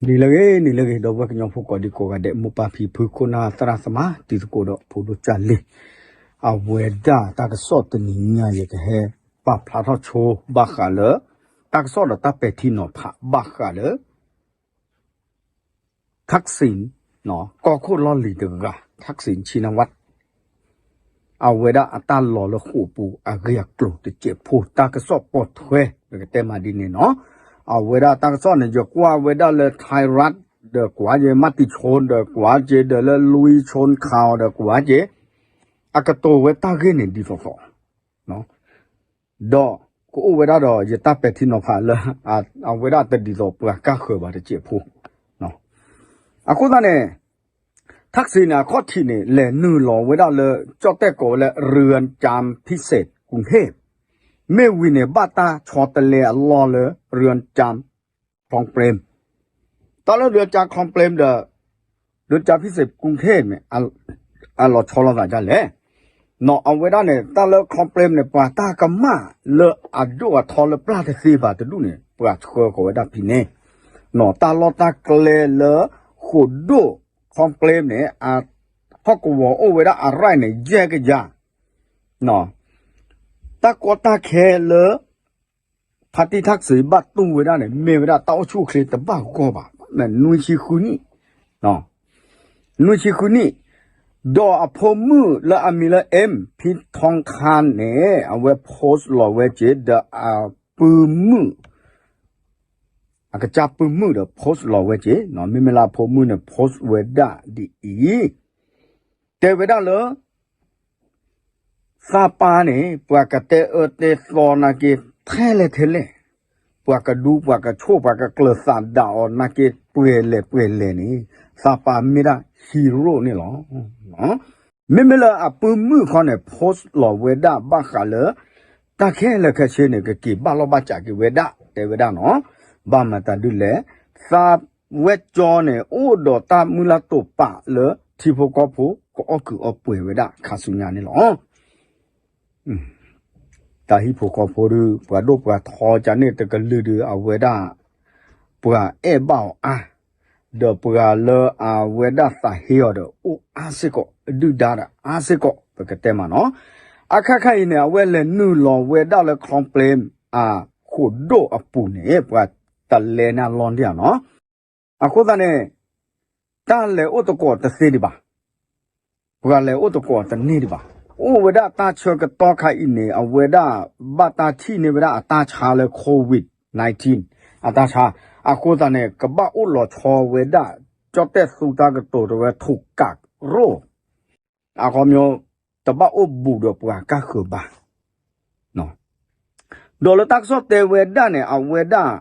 နံၤလၢအဂ့ၤ နံၤလၢအဂ့ၤ ဒီပုၢ်ဝဲၢ်ကညီဖိကိးဒံကိးဂၤဒဲး မိၢ်ပၢ်ဖံဖု ခိၣ်နၢ်သရၣ်သမါ တံၤသကိးဒီးဖိဒိၣ်ကၢ်လ့ၢ်, အဝဲဒၣ်တၢ်ကစီၣ်တနံၤညါယကဟဲပာ်ဖျါထီၣ်ဆိဘၣ်ဃးလၢ တၢ်ကစီၣ်ဒီးတၢ်ပဲာ်ထံနီၤဖးဘၣ်ဃးလၢ Thaksin ကီၢ်ခိၣ်လီၢ်လံၤတဂၤ Thaksin Shinawatra အဝဲဒၣ်အတၢ်လီၤလၢဃိာ်ပူၤအဂ့ၢ်အကျိၤတစဲးဖိ တၢ်ကစီၣ်ပိာ်ထွဲ ပကတဲမးဒ်န့ၣ်နီၤ. အဝဲဒၣ်တၢ်ကစီၣ်န့ၣ် ယကွၢ်ဝဲဒၣ်လၢ Thai Rat ဒီးကွၢ်က့ၤ Matichon ဒီးကွၢ်က့ၤ ဒီးလၢ Lui Chon Khaw ဒီးကွၢ်က့ၤ အကတိၤဝဲတၢ်ဂ့ၢ်န့ၣ်ဒ်သိးသိး ဒီးကအိၣ်ဝဲဒၣ်ဒီးယတၢ်ပဲာ်ထံနီၤဖးလၢ အဝဲဒၣ်တဒ်သိးပှၤကါဃၢၤဘၣ်တစဲးဖိ. အဃိသတးန့ၣ် Thaksin န့ၣ် အခီၣ်ထံးန့ၣ် လဲၤနုာ်လီၤဝဲဒၣ်လၢ ကၠီၣ်တဲၣ်ကိးဝဲလၢ เรือนจำพิเศษกรุงเทพ မ့ၢ်ဝံၤန့ၣ် ဘၣ်တၢ်ဆီတလဲအလီၢ်လၢ เรือนจำคลองเปรม တၢ်လၢ เรือนจำคลองเปรม ဒီး เรือนจำพิเศษกรุงเทพ န့ၣ် အလီၤဆီလိာ်သးဒ်လဲၣ်. နီၢ်အဝဲဒၣ်န့ၣ် တၢ်လၢ คลองเปรม န့ၣ် ပှၤတၢ်ကမၣ်လၢအဒိၣ်အထီလၢပျၢ်တသ့ဘၣ်တဒူၣ်န့ၣ် ပှၤဆှၢဃီၤဝဲဒၣ်ဖဲန့ၣ်. နီၢ်တၢ်လီၢ်တၢ်ကျဲလၢ ဃိာ်ဒိၣ် คลองเปรม န့ၣ် အဟီၣ်ကဝီၤအိၣ်ဝဲဒၣ်အရၢၣ်န့ၣ် ယဲၢ်ကယၤ တၢ်ကီတၢ်ခဲလၢ ဖါတံၢ် Thaksin ဘၣ်တူၢ်ဝဲဒၣ်န့ၣ် မ့ၢ်ဝဲဒၣ်တၢ်အိၣ်ဆူၣ်အိၣ်ချ့တဘၣ်ဂီၢ်ဘၣ် နွံဆံဃုနံၣ် နွံဆံဃုနံၣ်, ဒီးအဖိမုၣ်လၢအမံၤလၢ M Phinthoungkhan န့ၣ် အဝဲ post လီၤဝဲက့ၤ ဒီးအပုၢ်မုၣ် အကစၢ်ပုၢ်မုၣ်ဒီး post လီၤဝဲက့ၤ, မ့မ့ၢ်လၢအဖိမုၣ်န့ၣ် post ဝဲဒၣ်ဒ်အံၤ, တဲဝဲဒၣ်လၢ သးပၢ်န့ၣ် ပှၤကတဲအၢတဲသီနာ်က့ ထဲလဲၣ်ထဲလဲၣ်, ပှၤကဒူပှၤကဆိၣ် ပှၤကကျၢၤသးဒၣ်အီၤနာ်က့ ပှဲၤလဲၣ်ပှဲၤလဲၣ်န့ၣ် သးပၢ်မ့ၢ်ဒၣ် hero န့ၣ်လီၤ. မ့မ့ၢ်လၢအပုၢ်မုၣ်ခီန့ၣ် post လီၤဝဲဒၣ်ဘၣ်ဃးလၢ တၢ်ခဲလၢာ်ခဲဆ့န့ၣ် ကက့ၤဘၣ်လီၢ်ဘၣ်စးက့ၤဝဲဒၣ် တဲဝဲဒၣ်နီၤ, ဘၣ်မတၤဒ်လဲၣ်, သးဝဲကၠီန့ၣ် အိၣ်ဒီးတၢ်မုၢ်လၢ်တိာ်ပာ်လၢ ထံဖိကီၢ်ဖိ ကအီၣ်ကုးအီပှဲၤဝဲဒၣ်ခါဆူညါန့ၣ်လီၤ. တၢ်ဟံၣ်ဖိဃီဖိဒီး ပှၤဒိၣ်ပှၤထီကန့ၣ်တကလုာ်ဒီး အဝဲဒၣ် ပှၤအဲၣ်ဘၣ်အီၤအါ, ဒီးပှၤလၢအဝဲဒၣ်သးဟ့အီၤဒီး အိၣ်အါစ့ၢ်ကီး ဒုၣ်ဒါဒီးအါစ့ၢ်ကီး ပကတဲမးနီၤ. အခါခါအံၤန့ၣ် အဝဲလဲၤနုာ်လီၤဝဲဒၣ်လၢ คลองเปรม အဃိာ်ဒိၣ်အပူၤန့ၣ် ပှၤတလဲန့ၢ်အလီၢ်ဒံးဧါနီၤ. အဃိသတးန့ၣ် တၢ်လဲၤအိၣ်သကိးတသ့ဒံးဘၣ်. ပှၤလဲၤအိၣ်သကိးတန့ၢ်ဒံးဘၣ်. အိၣ်ဝဲဒၣ်တၢ်ဆၢကတီၢ်ခါအံၤန့ၣ် အဝဲဒၣ်ဘၣ်တၢ်ထံၣ်န့ၢ်ဝဲဒၣ်အတၢ်ဆါလၢ COVID nineteen အတၢ်ဆါ, အဃိသတးန့ၣ် ကဘၣ်အိၣ်လီၤဆီဝဲဒၣ် ကၠီၣ်တဲၣ်သူတၢ်ကတိၤတဝဲ ထုးကးရိၣ် အခီပညီ တဘၣ်အိၣ်ဘူးဒီးပှၤကါဃၢၤဘၣ်. ဒီးလၢတၢ်ကစီၣ်တဲဝဲဒၣ်န့ၣ် အဝဲဒၣ်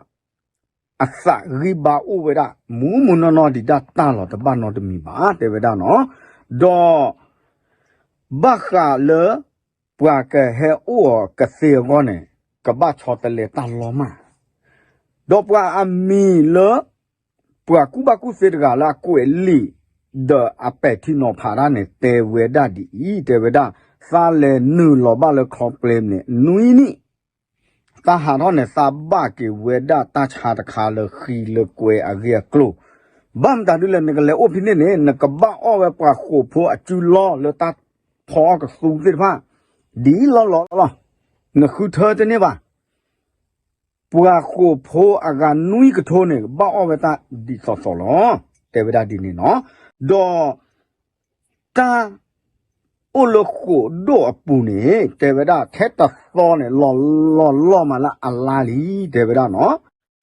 အသးဂံၢ်ဘါအိၣ်ဝဲဒၣ် မူးမူးနီၢ်နီၢ်ဒံးဒၣ်တၢ်လီၤတဘၣ်နီတမံၤဘၣ် တဲဝဲဒၣ်နီၤ. ဒီး ဘၣ်ဃးလၢ ပှၤကဟဲအိၣ်အီၤကသ့အဂီၢ်န့ၣ် ကဘၣ်ဆီတလဲတၢ်လီၤမၢ် ဒီးပှၤအမံၤလၢ ပှၤကူၣ်ဘၣ်ကူၣ်သ့တဂၤလၢအကွဲးလံာ် ဒီးအပဲာ်ထံနီၤဖးတၢ်န့ၣ် တဲဝဲဒၣ်ဒ်အံၤ, တဲဝဲဒၣ် သးလဲၤနုာ်လီၤဘၣ်လၢ คลองเปรม န့ၣ် နွံနံၣ်, သးဟးထီၣ်န့ၣ် သးဘၣ်က့ၤဝဲဒၣ်တၢ်ဆါတခါလၢဃံလၢကွဲအဂ့ၢ်အကျိၤ, ဘၣ်မတၤဒ်လဲၣ် နကလဲၤအိၣ်ဖဲန့ၣ်န့ၣ် နကဘၣ်အီၣ်ဝဲပှၤဃိာ်ဖိအစုလီၢ်လၢတၢ်ဖီအီၣ်ကသူသ့ၣ်တဖၣ် ဒ်လီၢ်လီၢ်လီၤ. နဃုထၢတန့ၢ်ဘၣ်. ပှၤဃိာ်ဖိအဂၤနွံကထိန့ၣ် ဘၣ်အီၣ်ဝဲတၢ်ဒ်သိးသိးလီၤ. တဲဝဲဒၣ်ဒ်န့ၣ်နီၤ. ဒီး တၢ်အိၣ်လၢဃိာ်ဒိၣ်အပူၤန့ၣ် တဲဝဲဒၣ်ထဲတသီန့ၣ် လီၤလီၢ်လီၢ်မးလၢအလါလံ တဲဝဲဒၣ်နီၤ.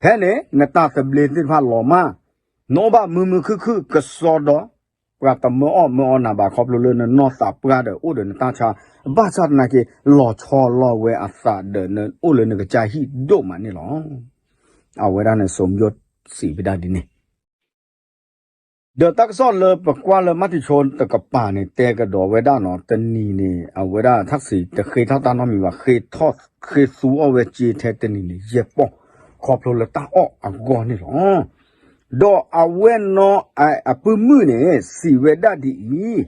ဖဲန့ၣ် နတၢ်သဘျ့သ့ၣ်တဖၣ်လီၤမၢ်, နအိၣ်ဘၣ်မုာ်မုာ်ခုၣ်ခုၣ်ကစီဒီ ပှၤတမၢအီၣ်မၢအီနၤဘၣ်ခီဖျိလၢနနီၢ်သးပှၢ်ဒီးအိၣ်ဒီးနတၢ်ဆါ, ဘၣ်ဆၣ်သနာ်က့ လီၤဆီလီၤဝဲအသးဒီးနအိၣ်လၢနကစၢ်ဟံၣ်ဒိၣ်မးန့ၣ်လီၤ. အဝဲဒၣ်န့ၣ် စိၤယိၣ်စံးဝဲဒၣ်ဒ်န့ၣ် ဒီးတၢ်ကစီၣ်လၢပကွၢ်လၢ မၤတံၤဆိ တကပၤန့ၣ် တဲကဒီးဝဲဒၣ်နီၤ, တနံၤန့ၣ် အဝဲဒၣ် ထၣ်စံး တဃ့ထီၣ်တၢ်နီတမံၤဘၣ်, ဃ့ထီၣ် ဃ့သူအီၣ်ဝဲစ့ထဲတနံၤန့ၣ် ယဲၢ်ပီၢ်, ခီဖျိလၢတၢ်အီၣ်အဂီၢ်န့ၣ်လီၤ. ဒီးအဝဲနီၤ အပုၢ်မုၣ်န့ၣ် စံးဝဲဒၣ်ဒ်အံၤ,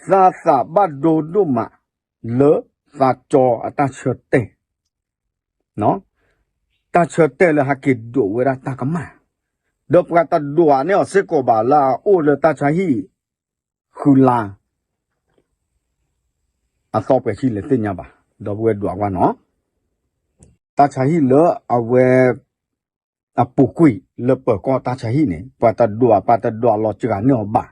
သးသးဘၣ်ဒိဒိၣ်မးလၢသးကၠီအတၢ်ဆၢတဲာ် တၢ်ဆၢတဲာ်လၢဟဲက့ၤဒိးဝဲဒၣ်တၢ်ကမၣ်, ဒီးပှၤတဒွးန့ၢ်အီၤစ့ၢ်ကီးဘၣ်လၢအအိၣ်လၢတၢ်ဆါဟံၣ် ဃုလါ အသီပှဲၤခံလဲၤသ့ၣ်ညါဘၣ်, ဒီပုၢ်ဝဲၢ်ဒွးကွၢ်နီၤ, တၢ်ဆါဟံၣ်လၢအဝဲ အပူၤကွံာ်လၢပၢၤကီၢ်တၢ်ဆါဟံၣ်န့ၣ် ပှၤတဒွး ပှၤတဒွးလီၤစှၤန့ၢ်အီၤဘၣ်.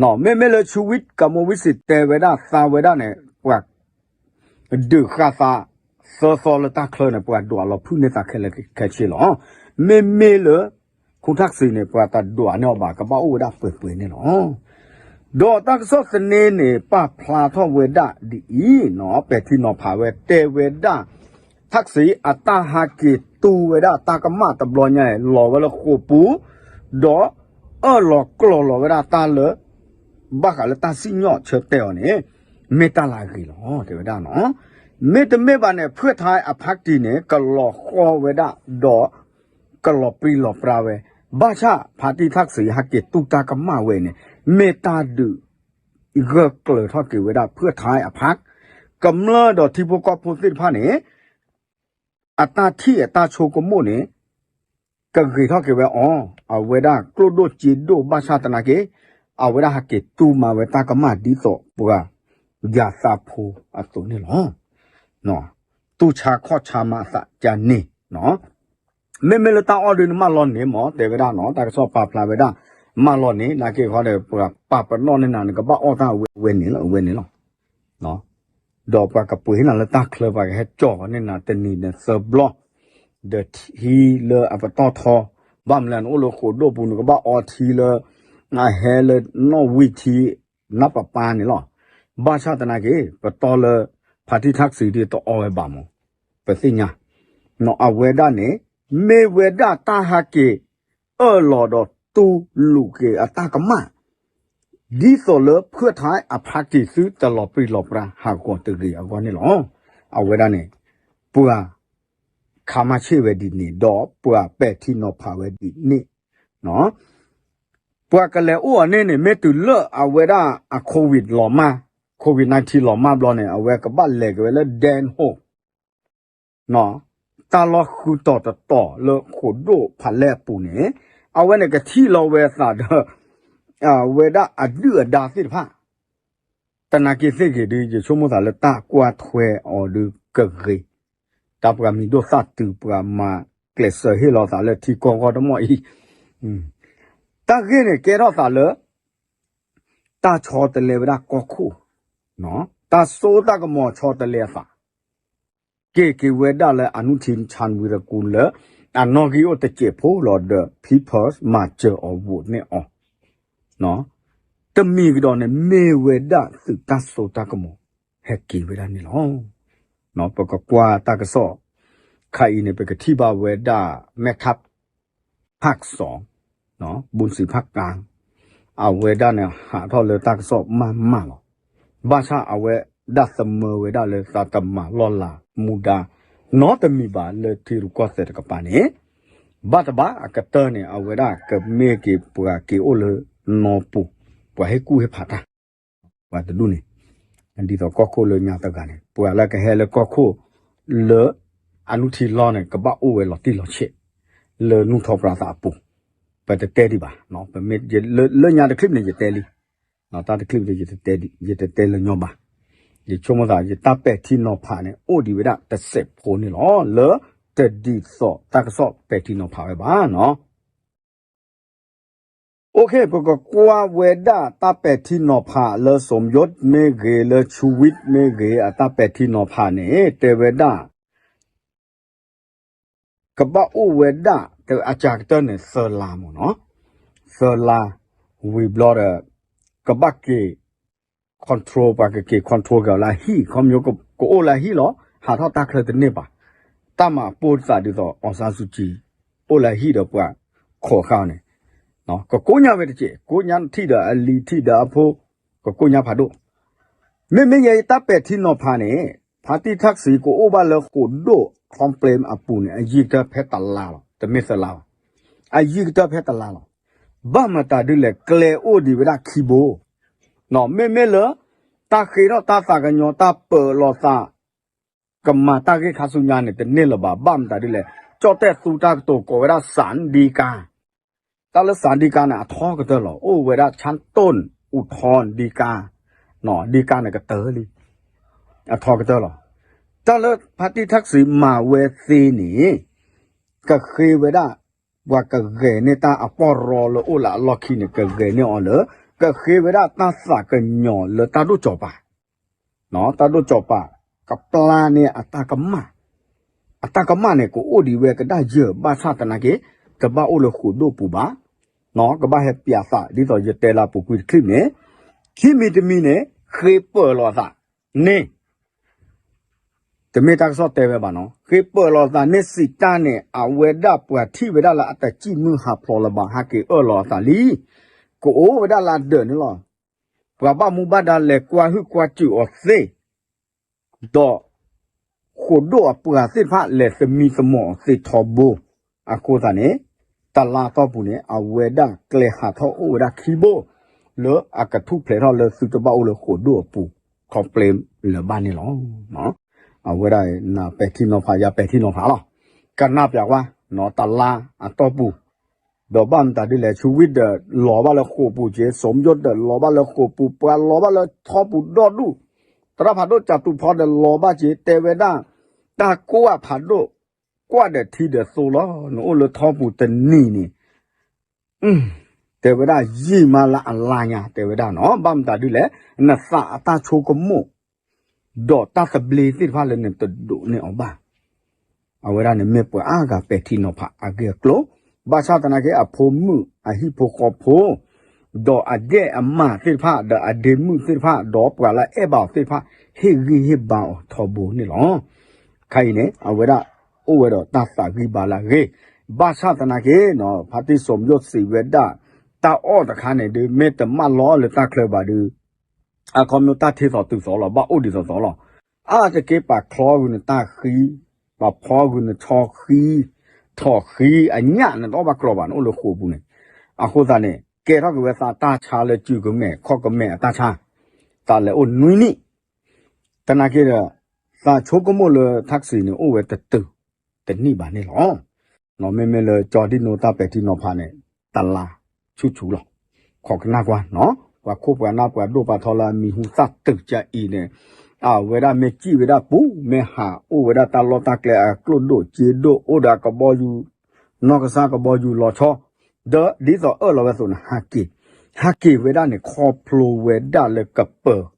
မ့မ့ၢ်လၢ ဆူဝံး ကမီဝံးစံး တဲဝဲဒၣ်သးဝဲဒၣ်န့ၣ် ပှၤ ဒုးဃာ်သးသၢသီလၢတၢ်ချၢန့ၣ် ပှၤဒွးလီၤဖုၣ်န့ၢ်သးခဲလၢာ်ခဲဆ့လီၤ. မ့မ့ၢ်လၢ ခူထၣ်စံးန့ၣ် ပှၤတဒွးန့ၢ်အီၤဘၣ် ကဘၣ်အိၣ်ဝဲဒၣ်ပှဲၤပှဲၤန့ၣ်လီၤ. ဒီးတၢ်ကစီၣ်သန့န့ၣ် ပာ်ဖျါထီၣ်ဝဲဒၣ်ဒ်အံၤနီၤ, ပဲာ်ထံနီၤဖးဝဲ တဲဝဲဒၣ် ထၣ်စံးအတၢ်ဟးက့ၤတူၢ်ဝဲဒၣ်တၢ်ကမၣ်တဘျီညါအံၤ လီၤဝဲလၢဃိာ်ပူၤ, ဒီးအၢၣ်လီၤကျီၢ်လီၤဝဲဒၣ်တၢ်လၢ ဘၣ်ဃးလၢတၢ်စံၣ်ညီၣ်ဆၢတဲာ်အီၤန့ၣ် မ့ၢ်တၢ်လၢအဂ့ၤလီၤ တဲဝဲဒၣ်နီၤ. မ့တမ့ၢ်ဘၣ်န့ၣ် ဖုၣ်ထါအဖါတံၢ်န့ၣ် ကလီၤဃီဝဲဒၣ်ဒီး ကလီၤပြံလီၤပြါဝဲ, ဘၣ်ဆၣ်ဖါတံၢ်ထၣ်စံးဟးက့ၤတူၢ်တၢ်ကမၣ်ဝဲန့ၣ် မ့ၢ်တၢ်ဒုး ဂၢၢ်ကျၢၤထီၣ်က့ၤဝဲဒၣ်ဖုၣ်ထါအဖါ, ကမျၢၢ်ဒီးထံဖိကီၢ်ဖိသ့ၣ်တဖၣ်န့ၣ် အတၢ်ထံၣ်အတၢ်ဆိကမိၣ်န့ၣ် ကဂ့ၤထီၣ်က့ၤဝဲအီၤ, အဝဲဒၣ်ကျိၣ်ဒိၣ်စ့ဒိၣ်ဘၣ်ဆၣ်သနာ်က့ အဝဲဒၣ်ဟးက့ၤတူၢ်မၤဝဲတၢ်ကမၣ်ဒ်သိးပှၤ ယၤသးဖိအသိးန့ၣ်လီၤ. တူၢ်ဆါခီၣ်ဆါမၤအသးကန့ၣ် မ့မ့ၢ်လၢတၢ်အီၣ်ဒုးနမၢလီၤန့ၣ်မ့ၢ် တဲဝဲဒၣ်နီၤ, တၢ်ကစီၣ်ပာ်ဖျါဝဲဒၣ် မၢလီၤန့ၣ် နာ်က့ခီဒီး ပှၤပာ်ပနီၣ်န့ၢ်နၤ နကဘၣ်အီၣ်တၢ်ဝဲန့ၣ်လီၤ အဝဲန့ၣ်လီၤ. ဒီးပှၤကပှ့ၤနၤလၢတၢ်ချၢ ပှၤကဟဲကၠီၣ်ဃီန့ၢ်နၤတနံၤန့ၣ်သၢဘျီ, ဒီးထံလၢအပတီၢ်ထီ, ဘၣ်မနုၤလဲၣ် နအိၣ်လၢဃိာ်ဒိၣ်ပူၤ နကဘၣ်အီထံလၢ အဟဲလၢနီၣ်ဝံၢ်ထံ နၢ်ပပၢ်န့ၣ်လီၤ. ဘၣ်ဆၣ်သနာ်က့ ပတီၢ်လၢ ဖါတံၢ်ထၣ်စံးဒ်တအီဝဲဘၣ်မး ပသ့ၣ်ညါ, အဝဲဒၣ်န့ၣ် မ့ၢ်ဝဲဒၣ်တၢ်ဟးက့ၤ အၢၣ်လီၤဒီးတူၢ်လိာ်က့ၤအတၢ်ကမၣ် ဒ်သိးလၢဖုၣ်ထါအဖါတံၢ်သုတလီၤပြံလီၤပြါဟးဂီၤတဂ့ၤအဂီၢ်န့ၣ်လီၤ. အဝဲဒၣ်န့ၣ် ပှၤ ခါမါဆ့ၣ်ဝဲဒ်န့ၣ် ဒီးပှၤပဲာ်ထံနီၤဖးဝဲဒ်န့ၣ်, ပှၤကလဲၤအိၣ်အီၤန့ၣ်န့ၣ် မ့ၢ်တုၤလၢအဝဲဒၣ်အ COVID လီၤမၢ်, COVID nineteen လီၤမၢ်ဘျီန့ၣ် အဝဲကဘၣ်လဲၤက့ၤဝဲလၢ den hole တၢ်လီၢ်ဃုတီၤတတီၤလၢဃိာ်ဒိၣ်ဖးလဲၢ်အပူၤန့ၣ် အဝဲန့ၣ်ကထံၣ်လီၤဝဲအသးဒီး အဝဲဒၣ်အဒုၣ်အဒါသ့ၣ်တဖၣ် သနာ်က့သ့ၣ်ဂ့ၤဒုး ယဆိကမိၣ်သးလၢတၢ်ကွၢ်ထွဲအီၤဒုးကဂ့ၤ, တၢ်ပှၤမံၤဒိၣ်သၣ်တုၤ ပှၤမၤကျဲးစၢးဟ့ၣ်လီၤသးလၢထံကီၢ်ဂီၢ်တမီၢ်အံၤ, တၢ်ဂ့ၢ်န့ၣ်ကဲထီၣ်သးလၢ တၢ်ဆီတလဲဝဲဒၣ်ကီၢ်ခိၣ်, တၢ်စိတၢ်ကမီၤဆီတလဲအသး က့ၤက့ၤဝဲဒၣ်လၢ အနုထံၣ် ဆၣ်ဝံၤရကူၣ် လၢအနီၣ်ဂံၢ်အိၣ်တစဲးဖိလီၤဒီး People's မၤစၢၤအီၤ vote န့ၢ်အီၤ, တမံၤကဒီးန့ၣ် မ့ၢ်ဝဲဒၣ်သုးတၢ်စိတၢ်ကမီၤ ဟဲက့ၤဝဲဒၣ်န့ၣ်လီၤ. ပကကွၢ်တၢ်ကစီၣ် ခါအံၤန့ၣ် ပကထံၣ်ဘၣ်ဝဲဒၣ် မဲထၢၣ် ဖၣ်စီၤ ဘုၣ်စံးဖၣ်ကါ အဝဲဒၣ်န့ၣ် ဟးထီၣ်လၢတၢ်ကစီၣ်မးမးလီၤ. ဘၣ်ဆၣ်အဝဲဒၣ်သမၢဝဲဒၣ်လၢသးတမၤလီၢ်လၤမူဒါ နီတမံၤဘၣ်လၢထံရူၢ်ကီၢ်သဲးတကပၤန့ၣ်, ဘၣ်တဘၣ်အကတၢၢ်န့ၣ် အဝဲဒၣ်ကမ့ၢ်က့ၤပှၤက့ၤအိၣ်လၢနီၢ်ပူၤ, ပှၤဟ့ၣ်ကူၣ်ဟ့ၣ်ဖးတၢ် ပှၤတဒူၣ်န့ၣ်, ဒ်သိးကီၢ်ခိၣ်လၢညါတဂၤန့ၣ် ပှၤလၢကဟဲလၢကီၢ်ခိၣ် လၢအနုထံလီၢ်န့ၣ် ကဘၣ်အိၣ်ဝဲလီၤတံၢ်လီၤဆဲး လၢနူၢ်ထီၣ်ပြးသးအပူၤ, ပတတဲဒံးဘၣ်, ပမ့ၢ်လၢညါတချံၣ်န့ၣ် ယတဲလံ, တၢ်တချံၣ်န့ၣ် ယတတဲလၢညီဘၣ်, ယဆိကမိၣ်သး ယတၢ်ပဲာ်ထံနီၤဖးန့ၣ် အိၣ်ဒံးဝဲဒၣ်တစဲးဖိန့ၣ်လီၤ လၢတဒ်သိးတၢ်ကစီၣ်ပဲာ်ထံနီၤဖးဝဲဘၣ်နီၤ. OK ပကကွၢ်ဝဲဒၣ်တၢ်ပဲာ်ထံနီၤဖးလၢ စီၤယိၣ်မ့ၢ်ဂ့ၤ လၢဆူဝံၣ်မ့ၢ်ဂ့ၤ အတၢ်ပဲာ်ထံနီၤဖးန့ၣ် တဲဝဲဒၣ် ကဘၣ်အိၣ်ဝဲဒၣ် အစှၤကတၢၢ်န့ၣ် သၢလါမ့ၢ်နီၤ, သၢလါ ဝံၤဘျီဒီး ကဘၣ်က့ၤ control ပှၤကက့ၤ control က့ၤအီၤလၢအဟံၣ် ခီဖျိကအိၣ်လၢအဟံၣ်လီၤ. ဟးထီၣ်တၢ်ချၢတန့ၢ်ဘၣ်. တၢ်မၤပိၢ်သးဒ်သိး အောင်ဆန်းစုကြည် အိၣ်လၢအဟံၣ်ဒီးပှၤခိးဃာ်အီၤန့ၣ် ကကိညါဝဲတက့ၢ်. ကိညါထံၣ်ဒီးအလံၤထံၣ်ဒီးအဖိ ကကိညါဖးဒိၣ်. မ့မ့ၢ်ယဲတၢ်ပဲာ်ထံနီၤဖးန့ၣ် ဖါတံၢ်ထၣ်စံးကအိၣ်ဘၣ်လၢဃိာ်ဒိၣ် ခီပျ့အပူၤန့ၣ် အယံၤကတၢၢ်ဖဲတလါလီၤ. တမ့ၢ်သၢလါဘၣ်. အယံၤကတၢၢ်ဖဲတလါလီၤ. ဘၣ်မတၤဒ်လဲၣ် ကျဲအိၣ်ဒံးဝဲဒၣ်ခံဘိ မ့မ့ၢ်လၢ တၢ်ဃ့ထီၣ်တၢ်သးကညီၤ တၢ်ပၢလီၤသး ကမၤတၢ်ဂ့ၢ်ခါဆူညါန့ၣ် တန့ၢ်လၢၤဘၣ်. ဘၣ်မတၤဒ်လဲၣ် ကၠီၣ်တဲၣ်သူတၢ်ကတိၤကိးဝဲဒၣ် စၣ်ဒံကါ တၢ်လၢစၤဒံကၤန့ၣ် အထီကတၢၢ်လီၤ. အိၣ်ဝဲဒၣ် ဆၣ်တိၣ် အူထီဒံကၤ, ဒံကၤန့ၣ်ကတၢၢ်လံ, အထီကတၢၢ်လီၤ. တၢ်လၢဖါတံၢ်ထၣ်စံးမၤဝဲသ့န့ၣ် ကဃ့ဝဲဒၣ် ပှၤကဂဲၤန့ၢ်တၢ်အပီၢ်ရီလၢအိၣ်လၢအလီၢ်ခံန့ၣ် ကဂဲၤန့ၢ်အီၤလၢ ကဃ့ဝဲဒၣ်တၢ်သးကညီၤလၢတၢ်ဒိၣ်ကၠီၤပၤ, တၢ်ဒိၣ်ကၠီၤပၤ ကပျၢ်န့ၢ်အတၢ်ကမၣ်, အတၢ်ကမၣ်န့ၣ် ကအိၣ်ဒံးဝဲကဒါယၢၢ် ဘၣ်ဆၣ်သနာ်က့ တဘၣ်အိၣ်လၢဃိာ်ဒိၣ်ပူၤဘၣ်, ကဘၣ်ဟဲပျးသး ဒ်သိးယတဲလၢအပူၤကွံာ်တချံၣ်န့ၣ်, ခံမံၤတမံၤန့ၣ် ဃ့ပၢၤလီၤအသးန့ၣ် တမ့ၢ်တၢ်ကစီၣ်တဲဝဲဘၣ်နီၤ, ဃ့ပၢၤလီၤအသးန့ၣ် စံးတၢ်န့ၣ် အဝဲဒၣ်ပှၤထံၣ်ဝဲဒၣ်လၢအတစံၣ်မုၢ်ဟးဖျိးလၢၤဘၣ် ဟဲက့ၤအၢၣ်လီၤအသးလံ, ကအိၣ်ဝဲဒၣ်လၢအဒၢးန့ၣ်လီၤ. ပှၤဘၣ်မူဘၣ်ဒါလဲၤကွၢ်ဟုၣ်ကွၢ်စူၣ်အီၤသ့ ဒီး ဃိာ်ဒိၣ်အပှၤသ့ၣ်တဖၣ်လဲၤသမံသမိးအီၤသ့ထီဘိ, အဃိသတးန့ၣ် တလါအတီၢ်ပူၤန့ၣ် အဝဲဒၣ်ကျဲဟးထီၣ်အိၣ်ဝဲဒၣ်ခံဘိ လၢအကထူၣ်ဖျဲးထီၣ်လၢသုတဘၣ်အိၣ်လၢဃိာ်ဒိၣ်အပူၤ ခီပျဲလၢၤဘၣ်န့ၣ်လီၤ. အဝဲဒၣ်နပဲာ်ထံနီၤဖး ယပဲာ်ထံနီၤဖးလီၤ. ကနၣ်ပျးကွၢ် တလါအတီၢ်ပူၤ ဒီးဘၣ်မတၤဒ်လဲၣ် ဆူဝံၣ်ဒီးလီၤဘၣ်လၢဃိာ်ပူၤက့ၤ, စီၤမၠိၣ်ဒီးလီၤဘၣ်လၢဃိာ်ပူၤ, ပှၤလီၤဘၣ်လၢထီပူၤဒီဒူၣ်, သရၣ်ဖးဒိၣ်ကၠးတူးဖီဒီးလီၤဘၣ်က့ၤ, တဲဝဲဒၣ် တၢ်ကွၢ်ဖးဒိၣ်, ကွၢ်ဒီးထံဒီးသိလီၤ, နအိၣ်လၢထီပူၤတနံၤန့ၣ် တဲဝဲဒၣ်ယံာ်မးလၢအလါညါ တဲဝဲဒၣ်နီၤ, ဘၣ်မတၤဒ်လဲၣ် နသးအတၢ်ဆိကမိၣ် ဒီးတၢ်သဘျ့သ့ၣ်တဖၣ်လၢနတဒိးန့ၢ်အီၤဘၣ်. အဝဲဒၣ်န့ၣ်မ့ၢ်ပှၤအါဂၤပဲာ်ထံနီၤဖးအဂ့ၢ်အကျိၤ, ဘၣ်ဆၣ်သနာ်က့အဖိမုၣ်အဟံၣ်ဖိဃီဖိ ဒီးအဒဲၣ်အမးသ့ၣ်တဖၣ် ဒီးအဒ့မုၣ်သ့ၣ်တဖၣ် ဒီးပှၤလၢအအဲၣ်ဘၣ်အီၤသ့ၣ်တဖၣ် ဟ့ၣ်ဂံၢ်ဟ့ၣ်ဘါအီၤထီဘိန့ၣ်လီၤ. ခဲအံၤန့ၣ် အဝဲဒၣ်အိၣ်ဝဲဒီးတၢ်သးဂံၢ်ဘါလၢအဂ့ၤ, ဘၣ်ဆၣ်သနာ်က့ ဖါတံၢ်စီၤမၠိၣ်စံးဝဲဒၣ် တၢ်အီၣ်တခါန့ၣ်ဒုး မ့ၢ်တမၢလီၤလၢတၢ်ချၢဘၣ်ဒုး အခီပညီတၢ်ထံၣ်သိးတုၤသိးလီၤ, ဘၣ်အိၣ်ဒံးသိးသိးလီၤ. အါတက့ၢ်ပာ်ချီဝံၤနတၢ်ဃံ, ပာ်ဖီဝံၤနဆီဃံ, ထိၣ်ဃံ, အညၣ်နတအီၣ်ဘၣ်ကြီဘၣ် နအိၣ်လၢဃိာ်ပူၤန့ၣ်, အဃိသတးန့ၣ် ကဲထီၣ်က့ၤဝဲသးတၢ်ဆါလၢစုကမဲာ် ခီၣ်ကမဲာ်အတၢ်ဆါ, သးလဲၤအိၣ်နွံနံၣ်, သနာ်က့ဒီး သးဆိကမိၣ်လၢထၣ်စံးန့ၣ် အိၣ်ဝဲတတုၤတနံၣ်ဘၣ်န့ၣ်လီၤ. မ့မ့ၢ်လၢကၠီဒံၣ်နိတၢ်ပဲာ်ထံနီၤဖးန့ၣ် တလါဆူၣ်ဆူၣ်လီၤ. ခိးကနၣ်ကွၢ်နီၤ, ပှၤခိၣ်ပှၤနၢ်ပှၤဒိၣ်ပှၤထီလၢအမံၤဟူသၣ်တုၤကၢအံၤန့ၣ်, အဝဲဒၣ်မ့ၢ်စံၣ်ဝဲဒၣ်ပူၤ မ့ၢ်ဟးအိၣ်ဝဲဒၣ်တၢ်လီၢ်တၢ်ကျဲအကျိၣ်ဒိၣ်စ့ဒိၣ် အိၣ်ဒီးအကဘီယူၤ, နီၢ်ကစၢ်ကဘီယူၤလီၤဆီ, ဒီးဒ်သိးအၢၣ်လီၤဝဲအသိးန့ၣ် ဟးက့ၤ, ဟးက့ၤဝဲဒၣ်န့ၣ် ခီဖျိဝဲဒၣ်လၢကပၢၤ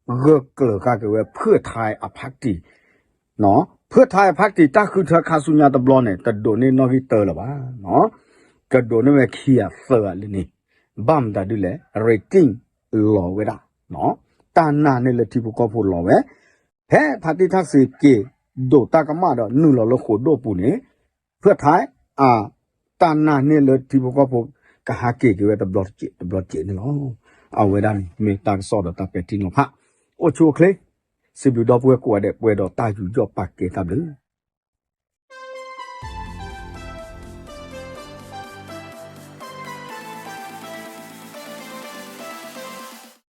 ဂၢၢ်ကျၢၤဃာ်က့ၤဝဲ ဖုၣ်ထါအဖးတံၢ် ဖုၣ်ထါအဖးတံၢ် တၢ်ဃုထၢခါဆူညါတဘျီန့ၣ် တဒိးန့ၢ်နီၣ်ဂံၢ်တၢလၢၤဘၣ်. ကဒိးန့ၢ်ဝဲခံဂၤသၢဂၤလံန့ၣ်, ဘၣ်မတၤဒ်လဲၣ် rating လီၤဝဲဒၣ်, တၢ်နာ်န့ၢ်လၢထံဖိကီၢ်ဖိလီၤဝဲ, ဖဲဖါတံၢ်ထၣ်စံးက့ၤဒိးတၢ်ကမၣ်ဒီးနုာ်လီၤလၢဃိာ်ဒိၣ်ပူၤန့ၣ်, ဖုၣ်ထါအ တၢ်နာ်န့ၢ်လၢထံဖိကီၢ်ဖိ ကဟးက့ၤက့ၤဝဲတဘျီတစဲးတဘျီတစဲးန့ၣ်လီၤ. အဝဲဒၣ်န့ၣ်မ့ၢ်တၢ်ကစီၣ်ဒီးတၢ်ပဲာ်ထံနီၤဖး, အိၣ်ဆူၣ်အိၣ်ချ့, စံးဘျုးဒီပုၢ်ဝဲၢ်ကိးဂၤဒဲး ပှဲၤဒီးတၢ်ယူးယီၣ်ပာ်ကဲတၢ်ဘျုး